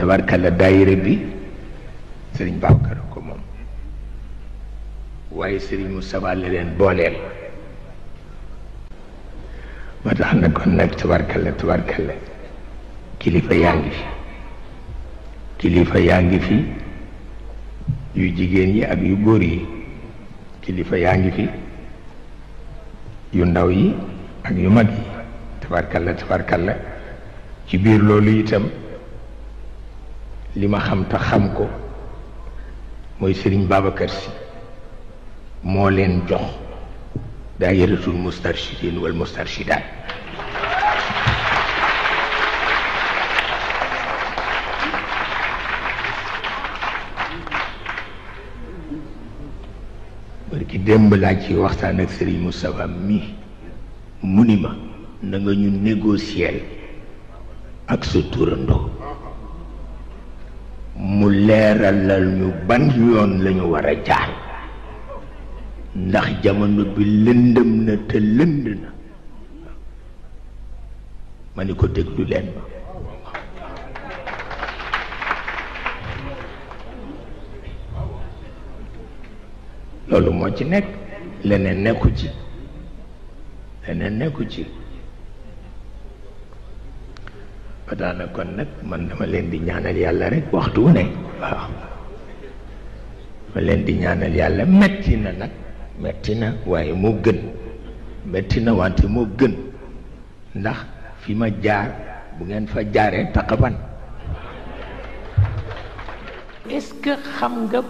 tabarkalla daayira bi sëriñ Babacar ko moom waaye sëriñ Moustapha la leen booleel ma tax na kon nag tabarkalla kilifa yaa ngi fi yu jigéen yi ak yu góor yi kilifa yaa ngi fi yu ndaw yi ak yu mag yi tabarkalla ci biir loolu itam li ma xam te xam ko mooy Sëriñ Babacar Sy moo leen jox daayiratul mustarshidin wal mustarshidaat barki démb laa ci waxtaan ak Sëriñ Moustapha mi mu ni ma na nga ñu négocier ak sa turandoo mu leeralal ñu ban yoon lañu war a jaar ndax jamono bi lëndëm na te lënd na ma ni ko déglu leen ma loolu moo ci nekk leneen nekku ci ba daana kon nag man dama leen di ñaanal yàlla rek waxtu wu ne waaw ma leen di ñaanal yàlla metti na nag metti na waaye moo gën metti na wante moo gën ndax fi ma jaar bu ngeen fa jaaree taqaban est-ce que xam nga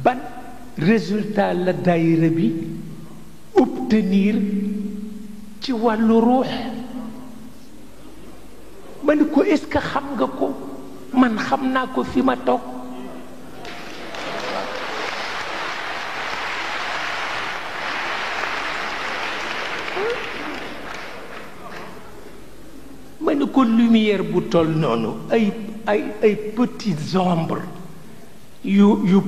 ban résultat la daayira bi obtenir ci wàllu ruux ma ni ko est-ce que xam nga ko man xam naa ko fi ma toog ma ni ko lumière bu toll noonu ay petites ombres yu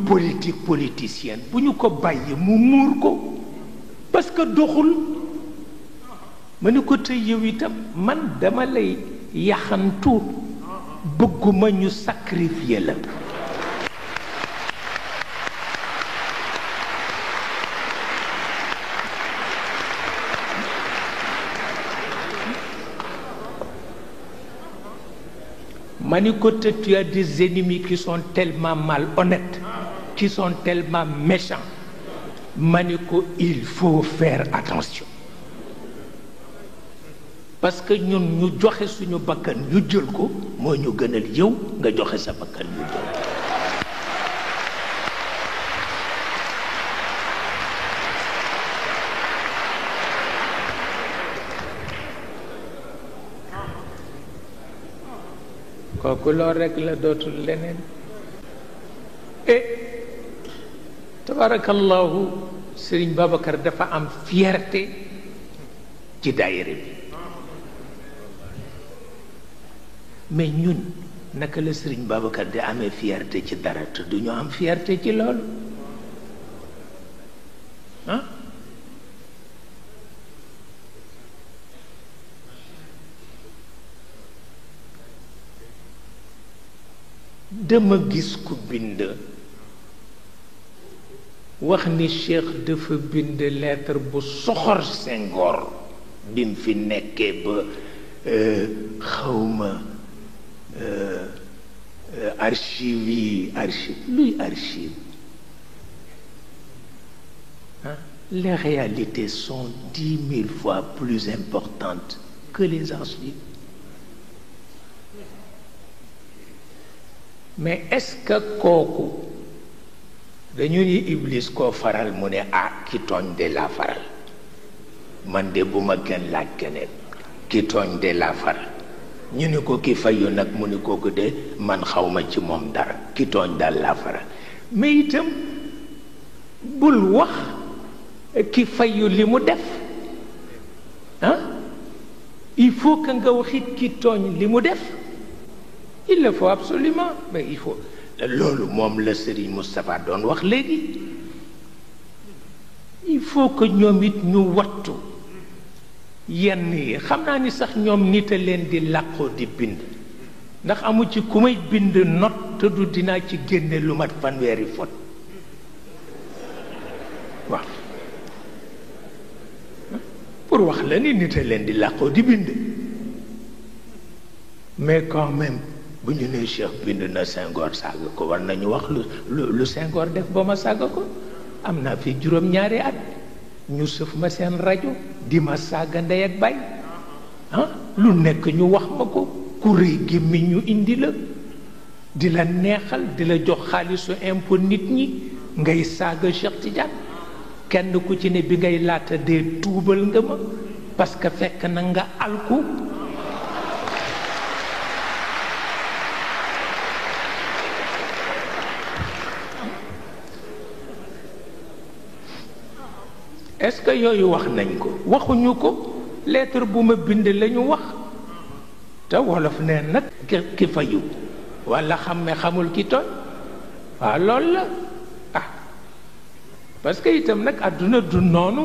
politicienne bu ñu ko bàyyi mu muur ko parce que doxul ma ni ko tey yow itam man dama lay yaxantu bëgguma ñu sacrifier la ma ni ko te tu as des ennemis qui sont tellement malhonnêtes qui sont tellement méchants ma ni ko il faut faire attention parce que ñun ñu joxe suñu bakkan ñu jël ko moo ñu gënal yow nga joxe sa bakkan ñu jël kooku loolu rekk la dootul leneen et tabarakallahu Sëriñ Babacar dafa am fierté ci daayira bi mais ñun naka la Sëriñ Babacar di amee fierté ci dara te du ñu am fierté ci loolu ah dama gis ku bind wax ni Cheikh dafa bind lettre bu soxor Senghor bi mu fi nekkee ba xawma archive yi luy archive hein? Les réalités sont 10 000 fois plus importantes que les archives. Mais est-ce que kooku dañu ni Iblis koo faral mu ne ki tooñ de la faral man de bu ma kenn laaj keneen ki tooñ de la faral ñu ni ko ki fayu nag mu ni kooku de man xawma ci moom dara ki tooñ daal la faral mais itam bul wax ki fayu li mu def ah il faut que nga waxit ki tooñ li mu def il le faut absolument mais il faut loolu moom la Serigne Moustapha doon wax léegi il faut que ñoom it ñu wattu yenn yi xam naa ni sax ñoom nit a leen di làqoo di bind ndax amu ci ku may bind not te du dinaa ci génne lu mat fanweeri fot waaw pour wax la ni nit a leen di làqoo di bind mais quand même bu ñu nee Cheikh bind na Senghor saaga ko war nañu wax lu Senghor def ba ma saaga ko am naa fi juróom-ñaari at ñu sëf ma seen rajo di ma saaga ndey ak baay lu nekk ñu wax ma ko ku rëy gémmi ñu indi la di la neexal di la jox xaalisu impôt nit ñi ngay saaga Cheikh Tidiane kenn ku ci ne bi ngay laata dee tuubal nga ma parce que fekk na nga alku est-ce que yooyu wax nañ ko waxuñu ko lettre bu ma bind lañu wax te wolof nee nag ki fayu walla xam ne xamul ki tooñ waaw loolu la parce que itam nag àdduna du noonu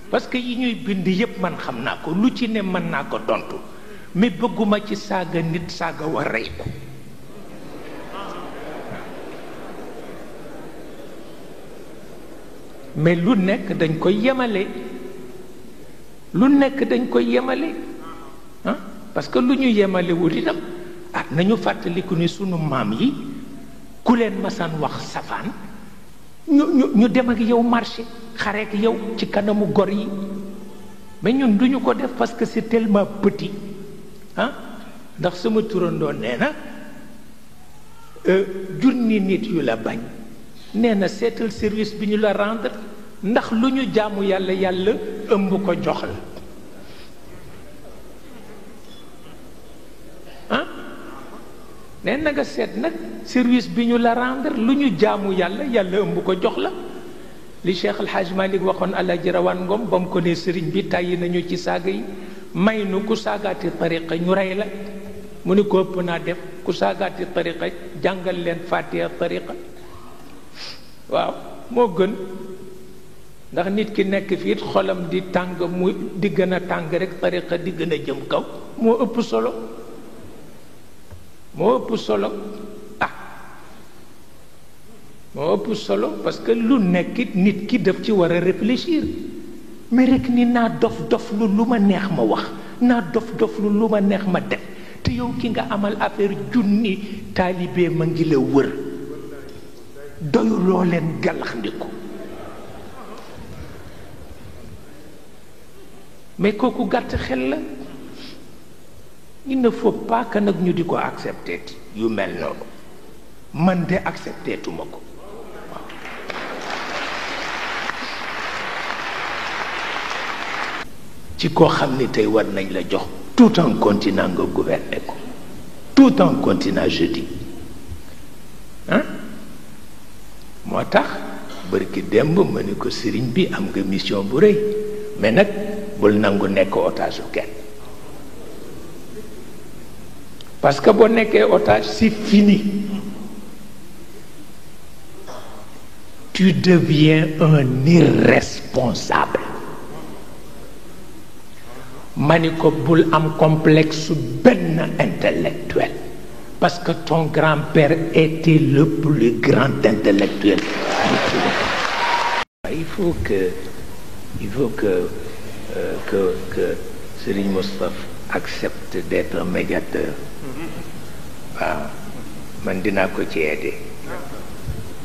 parce que yi ñuy bind yépp man xam naa ko lu ci ne mën naa ko tontu mais bëgguma ci saaga nit saaga war rey ko mais lu nekk dañ koy yemale lu nekk dañ koy yemale parce que lu ñu yemalewul itam nañu fàttaliku ni sunu maam yi ku leen masaan wax safaan ñu dem ak yow marché xare ak yow ci kanamu gor yi mais ñun duñu ko def parce que c'est tellement petit ndax sama turandoo nee na junni nit yu la bañ nee na seetal service bi ñu la rendre ndax lu ñu jaamu yàlla yàlla ëmb ko jox la nee na nga seet nag service bi ñu la rendre lu ñu jaamu yàlla yàlla ëmb ko jox la li Cheikh El Hadj Malick waxoon Alaaji Rawaan Ngom ba mu ko ne sëriñ bi tàyyi nañu ci saaga yi may nu ku saagaati tariqa ñu rey la mu ni ko ëpp naa def ku saagaati tariqa jàngal leen fatiha tariqa waaw moo gën ndax nit ki nekk fii xolam di tàng mu di gën a tàng rek tariqa di gën a jëm kaw moo ëpp solo moo ëpp solo parce que lu nekkit nit ki daf ci war a réfléchir mais rek ni naa dof lu ma neex ma wax naa dof lu ma neex ma def te yow ki nga amal affaire junni taalibe ma ngi la wër doyuloo leen gàllax ndiku mais kooku gàtt xel la il ne faut pas que nag ñu di ko accepter yu mel noonu man de accepter tuma ko waaw ci koo xam ni tey war nañ la jox tout un continent nga gouverner ko tout un continent je dis moo tax bërki démb ma ni ko sëriñ bi am nga mission bu rëy mais nag bul nangu nekk otage su kenn parce que boo nekkee otage c'est fini tu deviens un irresponsable ma ni ko bul am complexe benn intellectuel parce que ton grand-père était le plus grand intellectuel il faut que Serigne Moustapha accepte d'être un médiateur waaw man dinaa ko ci aider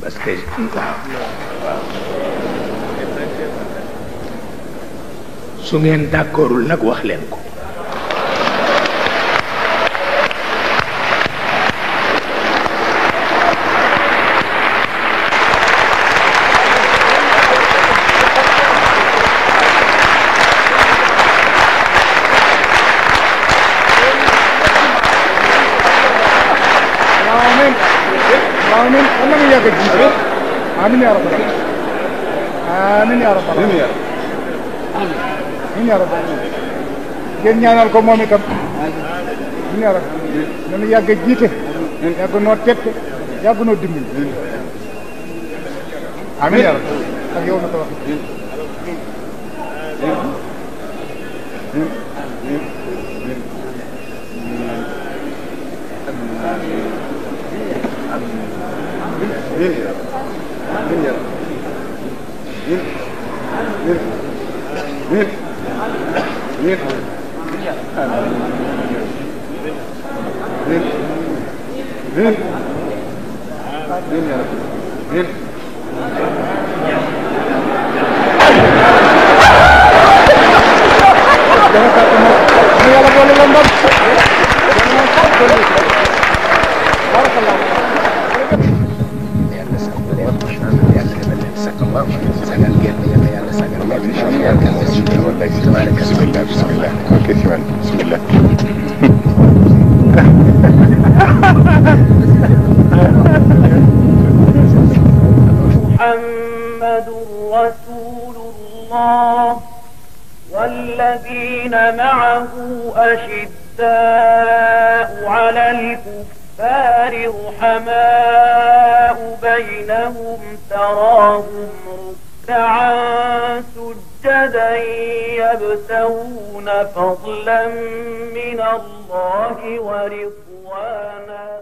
parce que waaw su ngeen d'accordul nag wax leen ko آمين يا رب آمين يا رب آمين يا رب ngeen ñaanal ko moom itam ñu ne rek ñu yàgg jiite yàgg noo tette yàgg noo dimbali amiin ya rabbi ak yow na ko wax محمد رسول الله والذين معه أشداء على الكفار رحماء بينهم تراهم ركعا سجدا يبتغون فضلا من الله ورضوانا